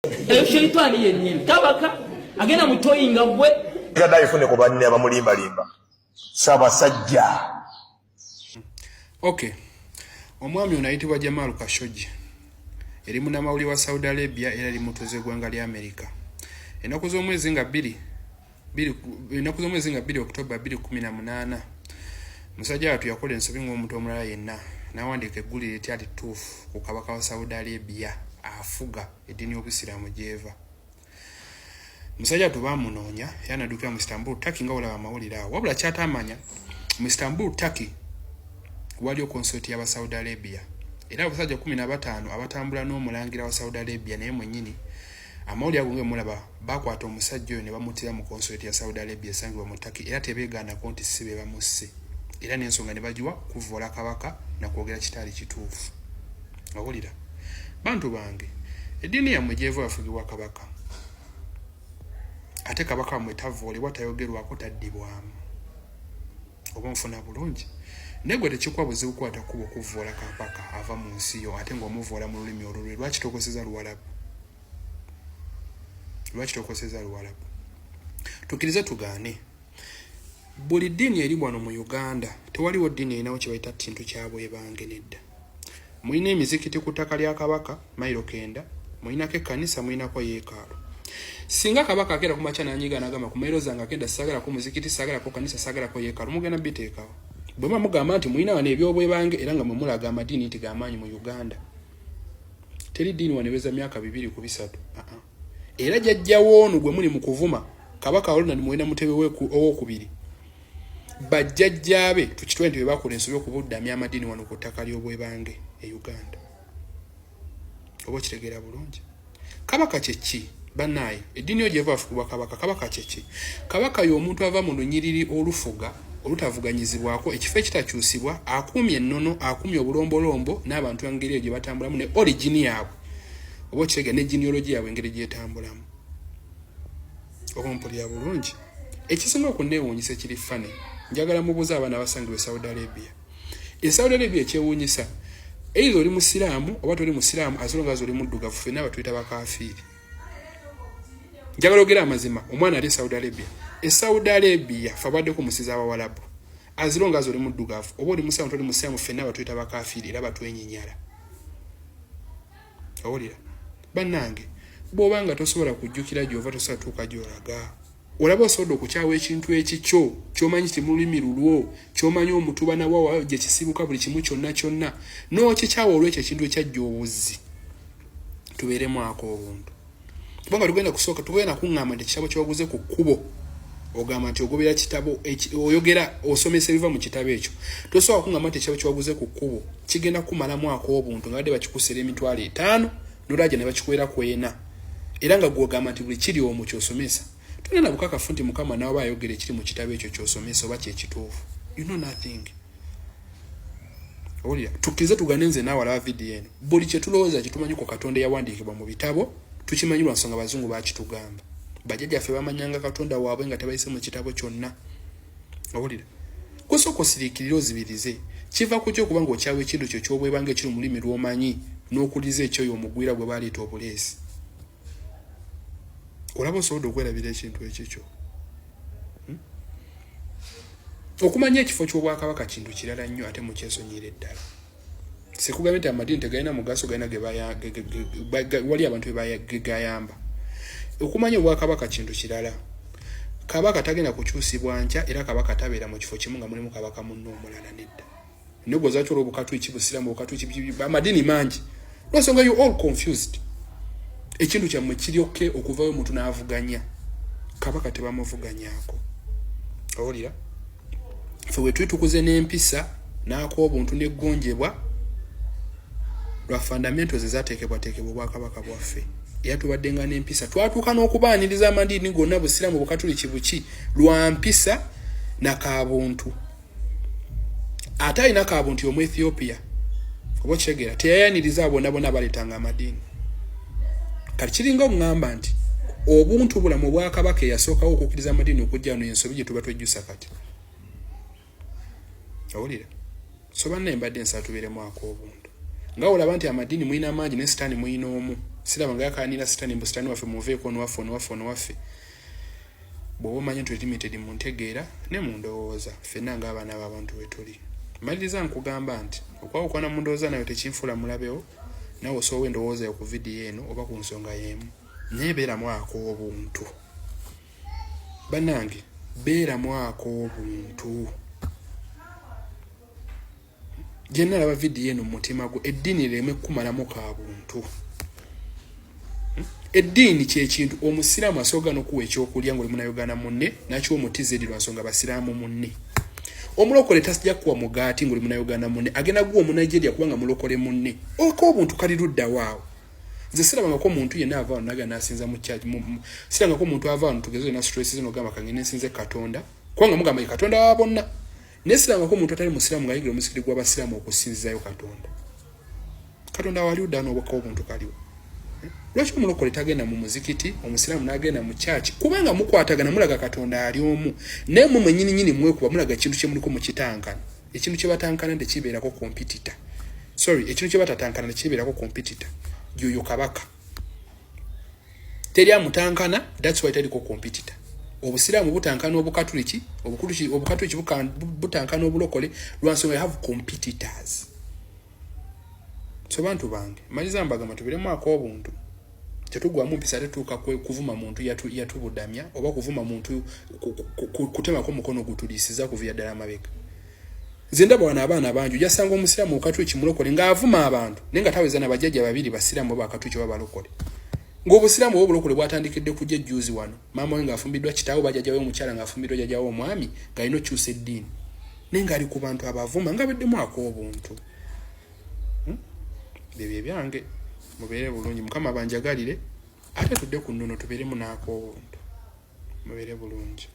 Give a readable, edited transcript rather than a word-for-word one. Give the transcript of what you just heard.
Eyo sheitani yennyini kabaka agenda mutoyi nga gwe. Gaddafi ku banne abamulimbalimba Ssaabasajja. Okay. Omwami ono ayitibwa Jamal Khashoggi eri munnamawulire wa Saudi Arabia era eri mutuuze eggwanga lya Amerika. Ennaku z'omwezi nga bbiri ennaku z'omwezi nga 2 Oktoba 2018, musajja wattu yakola ensobi ng'omuntu omulala yenna n'awandiika eggulire eryali ttuufu ku kabaka wa Saudi Arabia afuga eddiini y'Obusiraamu gy'eva. Musajja wattu baamunoonya era n'addukira mu Istanbul, Turkey, nga olaba amawulire awo. Wabula ky'atamanya, mu Istanbul, Turkey, waliyo consulate y'aba Saudi Arabia era abasajja 15 abatambula n'omulangira wa Saudi Arabia naye mwennyini. Amawulire ago nga mulaba, bakwata omusajja oyo ne bamuttira mu consulate ya Saudi Arabia esangibwa mu Turkey, era tebeegaanako nti si be bamusse, era n'ensonga ne bagiwa kuvvoola kabaka nakwogera kitaali kituufu. Owulira, bantu bange, eddiini yammwe gyeva yafugibwa kabaka, ate kabaka wammwe tavoolebwa, tayogerwako, taddibwamu. Oba nfuna bulungi? Naye gwe tekikuwa buzibu kukwata kkubo okuvvoola kabaka ava mu nsi yo, ate ng'omuvvoola mu lulimi olulwe? Lwaki tokoseza Luwalabu? Lwaki tokoseza Luwalabu? Tukkirize tugaane, buli ddiini eri wano mu Uganda, tewaliwo ddiini erinawo kye bayita kintu kyabwebange. Nedda. Mulina emizikiti ku ttaka lya kabaka mayiro 90, mulinako ekkanisa, mulinako yeekaalu. Singa kabaka akeera ku makya nanyiga nagamba, "Ku mayiro zange agenda saagalako muzikiti, saagalako kanisa, saagalako yeekaalu," mugenda biteekawo? Bwe muba mugamba nti mulina wano ebyobwebange, era nga mwe mulaga amadiini nti gamaanyi mu Uganda, teri ddiini wano eweza myaka 2 ku 3. Era jjajjawo ono gwe muli mu kuvuma, Kabaka Ronald Muwenda Mutebi owokubiri, bajjajjaabe tukitwale nti bebakola ensobi okubuddamya amadiini wano ku ttaka ly'obwebange e Uganda. Oba okitegeera bulungi? Kabaka kyeki? Bannaaye, eddiini yo gyeva afugibwa kabaka. Kabaka kyeki? Kabaka y'omuntu ava mu lunyiriri olufuga olutavuganyizibwako, ekifo ekitakyusibwa, akuumye ennono, akuumye obulombolombo n'abantu, engeri eyo gye batambulamu ne origin yaabwe. Oba okitegeera? Ne genealogy yaabwe, engeri gyetambulamu. Oba mpulira bulungi? Ekisinga okunneewuunyisa ekiri funny, njagala mubuuze abaana abasangibwa e Saudi Arabia. E Saudi Arabia, ekyewuunyisa, either oli musiraamu oba toli musiraamu, as long as oli muddugavu, ffenna batuyita bakafiiri. Njagala ogera amazima. Omwana ali e Saudi Arabia, e Saudi Arabia fe abaddeko musiza abawalabu, as long as oli muddugavu, oba oli musiraamu, toli musiraamu, ffenna batuyita bakafiiri era batwenyinyala. Owulira, bannange? Bw'oba nga tosobola kujjukira gy'ova, tosobola tuuka gy'olaga. Olaba osobola okukyawa ekintu ekikyo kyomanyi ti mululimi lulwo, kyomanyi omutuba nawawa gye kisibuka, buli kimu kyonna kyonna, n'okikyawa olwekyo ekintu ekyajja obuzzi. Tubeeremu ako obuntu, kubanga tugenda kusooka tugenda kuŋŋamba nti ekitabo kyewaguze ku kkubo, ogamba nti ogobera kitabo, oyogera osomesa ebiva mu kitabo ekyo. Tosobola kuŋŋamba nti ekitabo kyewaguze ku kkubo kigenda kukumalamu ak'obuntu, nga badde bakikusera 50,000, nolajja ne bakikwera kwena, era nga gwogamba nti buli kiri omwo kyosomesa. Tolina na bukakafu nti Mukama nawe aba ayogera ekiri mu kitabo ekyo kyosomesa oba kyekituufu. You know nothing. Owulira? Tukkirize tugane, nze naawe alaba vidiyo eno, buli kyetulowooza kyetumanyi ku Katonda eyawandiikibwa mu bitabo, tukimanyi lwa nsonga bazungu bakitugamba. Bajjajjaffe bamanyanga Katonda waabwe nga tebayise mu kitabo kyonna. Owulira? Kusooka osiriikirire, ozibirize. Kiva ku ki okuba ng'okyawa ekintu kyo kyobwebanga ekiri mu lulimi lw'omanyi, n'okuliza ekyoyo omugwira gwe baleeta obuleesi? Olaba osobodde okwerabira ekintu ekikyo? Okumanya ekifo ky'obwakabaka kintu kirala nnyo, ate mukyesonyiire eddala. Sikugambye nti amadiini tegalina mugaso, galina, wali abantu gegayamba. Okumanya obwakabaka kintu kirala. Kabaka tagenda kukyusibwa nkya, era kabaka tabeera mu kifo kimu nga mulimu kabaka munno omulala. Nedda. Negoza kyolwa obukatwiki, busiramu, obukatwiki, amadiini mangi, lwansonga you all confused. Ekintu kyammwe kiryoke okuvayo omuntu n'avuganya kabaka, tebamuvuganyaako. Owulira? Ffe bwe tuli tukuze n'empisa n'ak'obuntu n'eggonjebwa lwa fundamentals ezateekebwateekebwa obwakabaka bwaffe, era tubaddenga n'empisa, twatuuka n'okubaaniriza amadiini gonna, busiramu, bukatuliki, buki, lwa mpisa nakabuntu. Ate alina kabuntu omu Ethiopia, oba okitegeera? Teyayaniriza bonna bonna baleetanga amadiini. Kati kiringa okuŋŋamba nti obuntu bulamu obwakabaka eyasookawo okukkiriza amadiini okujja wano, ensobi gye tuba twejjusa kati. Owulira? So bannaye, mbadde nsaba tubeeremu ak'obuntu. Nga olaba nti amadiini mulina mangi, ne Sitaani mulina omu. Siraba nga yakaanira sitani mbu sitani waffe muveeko, ono waffe, ono waffe, ono waffe. Bw'oba omanya nti limited mu ntegeera ne mu ndowooza, ffenna ng'abaana b'abantu we tuli. Maliriza nkugamba nti okwawukana mu ndowooza nayo tekinfuula mulabewo. Nawe osobola endowooza yo ku vidiyo eno oba ku nsonga y'emu, naye beeramu ak'obuntu. Bannange, beeramu ak'obuntu. Gye nalaba vidiyo eno mu mutima gwo, eddiini ereme kukumalamu ka buntu. Eddiini kyekintu omusiraamu asooka n'okuwa ekyokulya ngaoli munauganda munne, nakiwa omutiza eri lwansonga basiraamu munne. Omulokole tasijja kuwa mugaati ngaoli munauganda munne, agenda guwa omunigeria kubanga mulokole munne. Okobuntu kali luddawo awo? Nze sirabangako omuntu yenna ava wano naga nasinza mu church. Sirabangako omuntu ava wano, tugeze na stress zino, gamba kangende nsinze Katonda, kubanga mugamba ye Katonda wa bonna. Naye sirabangako omuntu atali musiraamu ng'ayingira omuzikiti gw'abasiraamu okusinzizayo Katonda. Katonda wali udda n'obwaka obuntu kaliwo. Lwaki omulokole tagenda mu muzikiti, omusiraamu n'agenda mu church? Kubanga mukwatagana, mulaga Katonda ali omu, naye mwe mwennyini nyini mwekuba, mulaga ekintu kye muliko mukitankana. Ekintu kye batankana tekibeerako competitor. Sorry, ekintu kye batatankana tekibeerako competitor. Yoyo kabaka teri amutankana, that's why teriko competitor. Obusiraamu butankana obukatuliki, obukatuliki butankana obulokole, lwansonga you have competitors. So bantu bange, maliza mbagamba tubiremu ak'obuntu, tetugwamu mpisa, tetuuka kuvuma muntu yatubudamya oba kuvuma muntu kutemako mukono gutuliisiza kuvira ddala mabega. Nze ndaba wano abaana bangi, ojasanga omusiraamu, okatuliki, mulokole ng'avuma abantu, naye nga taweza na bajjajja babiri basiraamu oba akatuliki oba balokole, ng'obusiraamu oba obulokole bwatandikidde kujja ejjuuzi wano. Maama we ng'afumbiddwa kitaawe oba jjajja we omukyala ng'afumbiddwa jjajja we omwami, ng'alina okyusa eddiini, naye ng'ali ku bantu abavuma nga beddemu ak'obuntu. Byebyo ebyange, mubeere bulungi, Mukama banjagalire, ate tudde ku nnono, tubeeremu n'ak'obuntu. Mubeere bulungi.